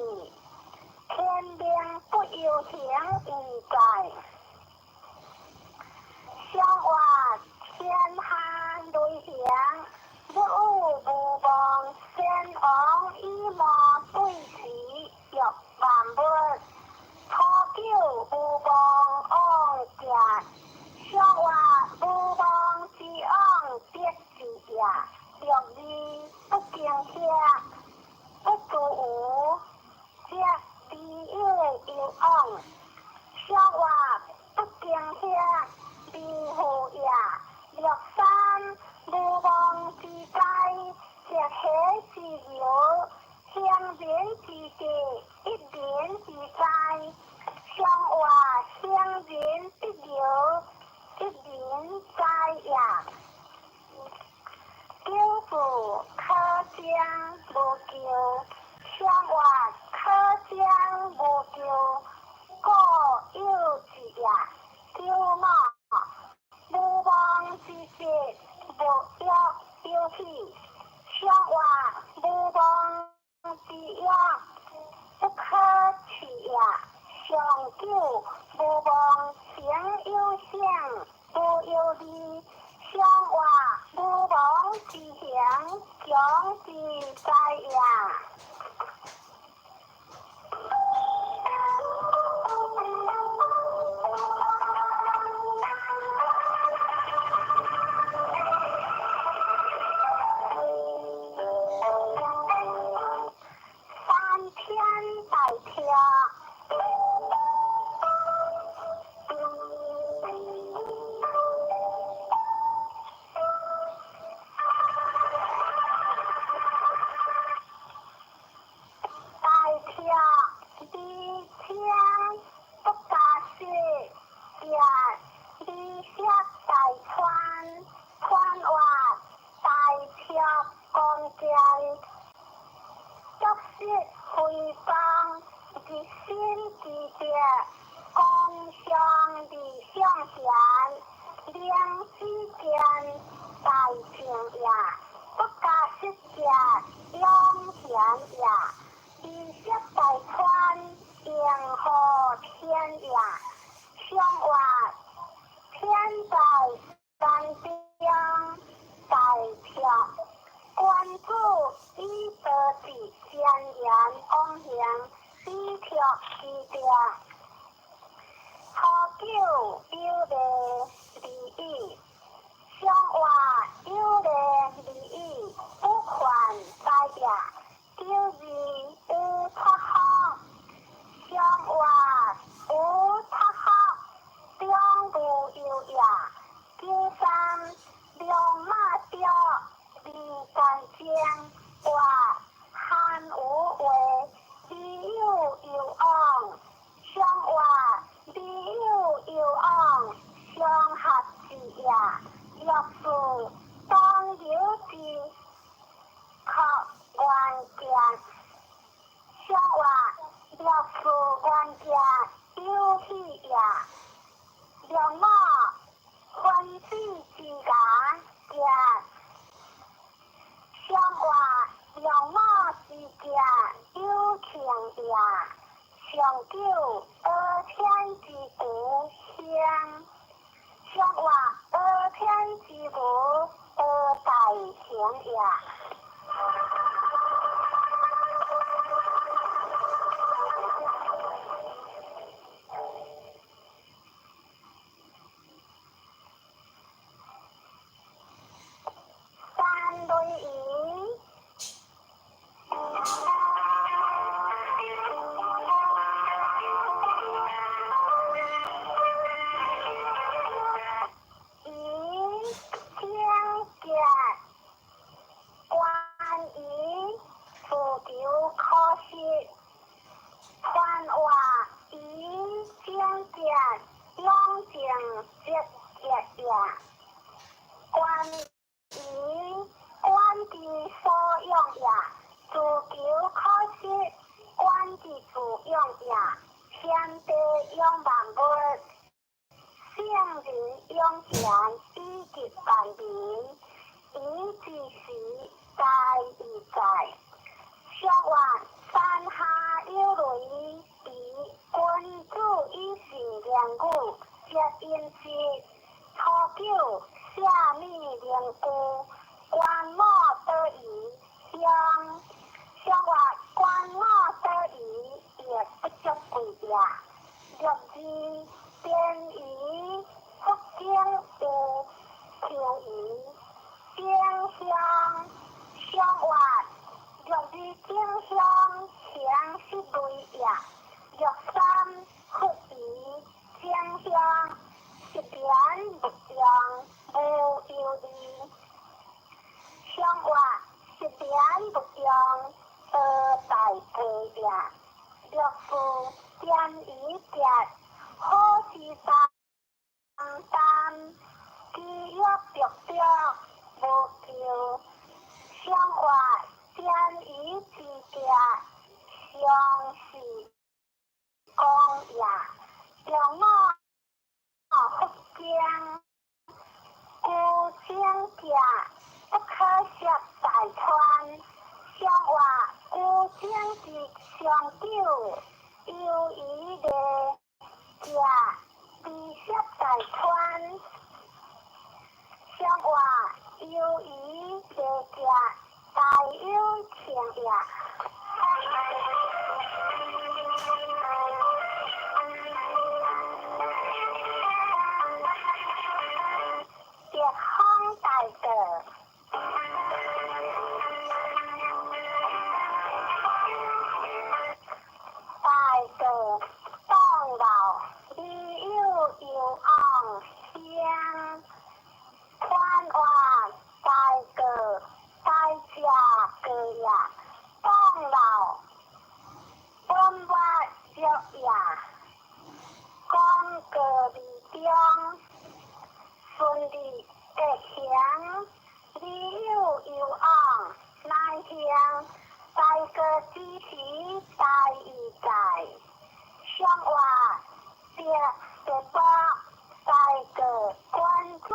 [SPEAKER 1] 天命不由形而在。上話天下雷行，不有無望，先王以無對時，欲萬物。初九無望往行，上話無望之往得之也。六二不驚嚇，不自無，則必有攸往。上話不驚嚇，必負也。六三無妄之災，則喜之由，鄉人之地，一民之災。上話鄉人必由，一民災也。九四可將無求，上話可將無求，故有之也。九五無妄之節，無欲有喜。上話無妄之欲，不可取也。上九無妄行有性，無有利。上話無妄之行，強之災也。三天大跳。大跳而且不加雪，行而涉大川，川話大跳光劍，足失非邦，日新之德，光上而上贤，明之見大正也。不加失者，養以道智庄嚴往行，比託之德。初九有禮而已，上活有禮而已，不犯災業。九二有脫福，上活有脫福，中無憂業。九三龍馬著，離干淨，活罕無話，未有憂往。上活未有憂往，上合之業。六四當有之，可願見。上活六四願見有喜業。龍馬分子之牙行，上活龍馬之行有慶業。上九阿天之具興，上活阿天之具阿大行業。三類魚。魚精結，關於自求可惜，傳話魚精結，養成積極業。關於管之所養業，自求可惜，管之自養業，天地養萬物，聖人養賢以及萬民，以之時在以在。上活山下有雷，以君子以信言語，接引之。初九下米靈具，觀摩得宜香。上活觀摩得宜，亦不足貴業。六二邊魚福經有求魚，正香上活六二正香行失類業。六三佛魚正香十年不用無憂慮。上活十年不用阿大杯業。六四點魚結，好事擔擔，飢餓著著無救。上活點魚之結，上是公業。龍馬福經孤精結，不可攝大川。上活孤精之上九，猶豫的食，未攝大川。上活猶豫的食，大有慶業。北方大道，大道當老，未有憂往鄉。傳話大道大食過業，當老本末著業。講過二中，順利得行，未有憂往，乃行大過之時大義在。上活得得波大過君子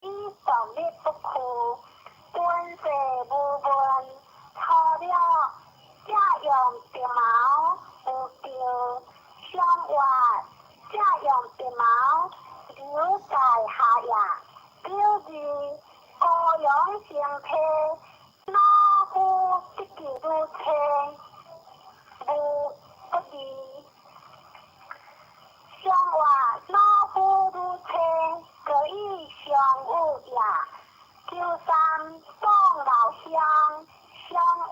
[SPEAKER 1] 以獨立不屈，君世無問，初了這用白毛有著。上活這用白毛留在下業。九二高陽生體，老夫記如車，無不利。上話老夫如車，各以相有也。九三宋老鄉，上話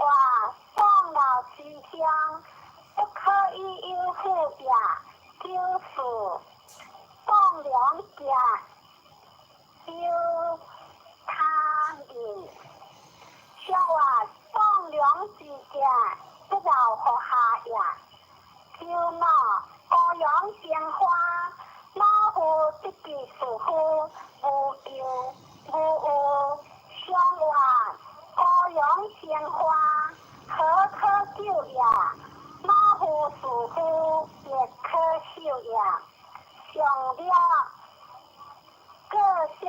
[SPEAKER 1] 宋老之鄉，不可以有負也。九四宋良家，有他人。上話宋良之家，不饒乎下也。九五高陽生花，老夫得其士夫，無憂無有。上話高陽生花，何可救也？老夫士夫，亦可修也。上了各色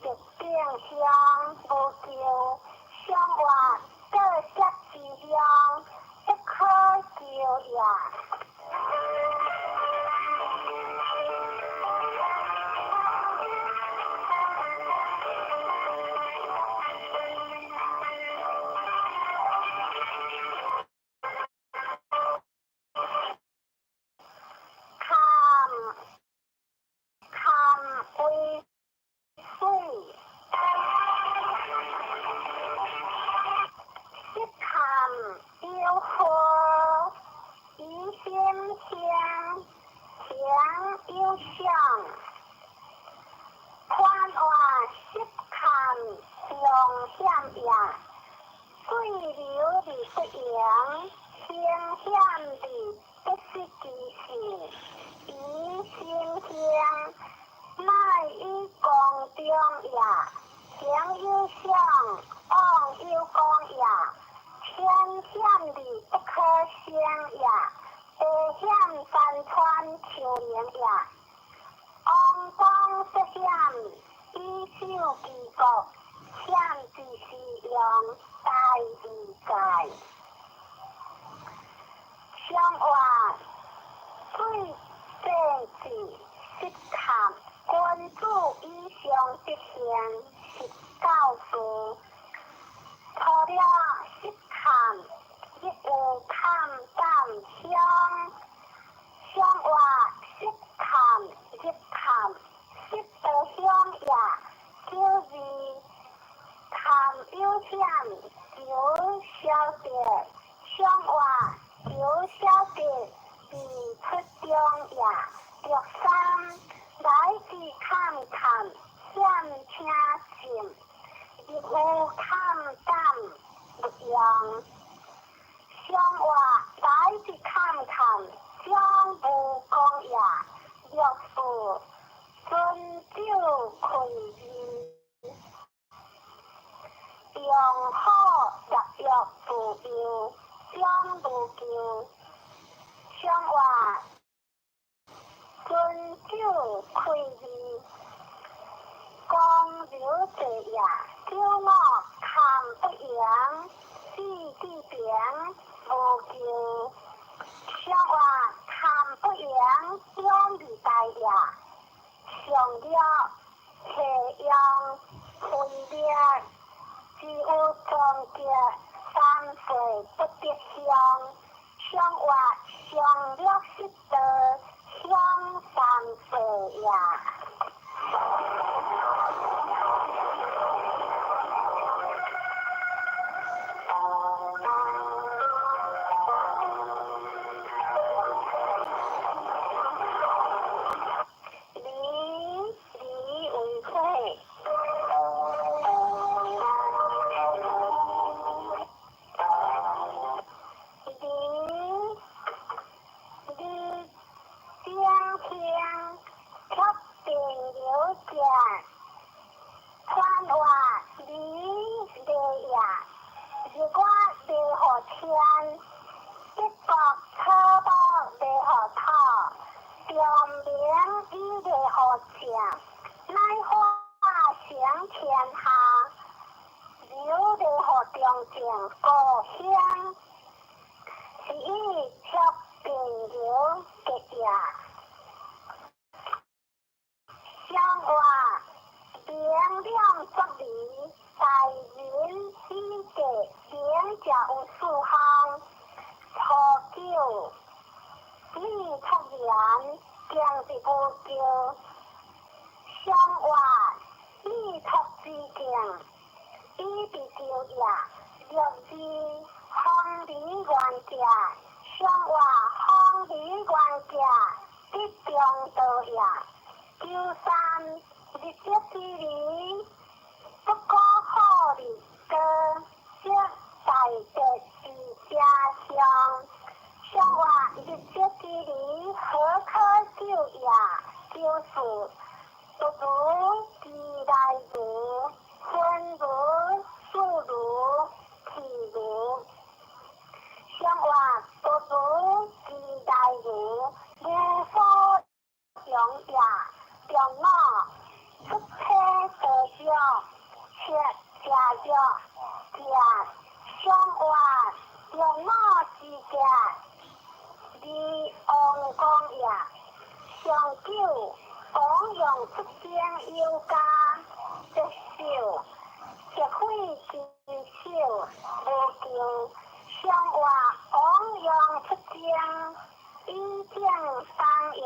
[SPEAKER 1] 日定鄉，無求。上話各色之鄉，不可求也。坎坎為水，十坎有禍，疑心生，行有相。寬話十坎龍險也，水流而不盈，形險而不失其性。疑心生，乃以公中也。行有相，往有功也。天險而不可勝也，地險山川丘陵也。王公涉險，以守其國，險之時用，大義在。上話水政治失坎，君子以上德行，是教示。除了失坎，亦有坎膽鄉。上話失坎入坎，失道鄉也。九二坎有險，求消得。上話求消得，而出中也。六三來自坎坎，險請進，亦有坎膽勿用。上話來自坎坎，將無功也。六四尊酒開義，用好入藥自由，將無求。上話尊酒開義，公流者也。九五坎不盈，四地平，無求。上話坎不盈，中而大也。上了下用分裂，只有終結三歲不得鄉。上話上了失道，鄉三歲也。離離為火，離離頂興，卻變流者，傳話離地也。日月袂予天，德國草木袂予土，長明以袂予正，乃化成天下，流袂予中正故鄉，是以卻變流結也。上話明亮作離，大人以德，明者有四項。行佇無橋，上活依託之境，依佇橋也，六字方離原者，上活方離原者，得中道也。九三日德之理，不可好日高，則大德之家鄉。上活日德之理，何可救也？九四獨如之來如，分如數如，譬如。上活獨如之來如，無所用也。中五出體道場，七食藥，食上活中五之食，二王公也。上九供養出征有加，十壽積悔之手無求。上活供養出征，以正當也。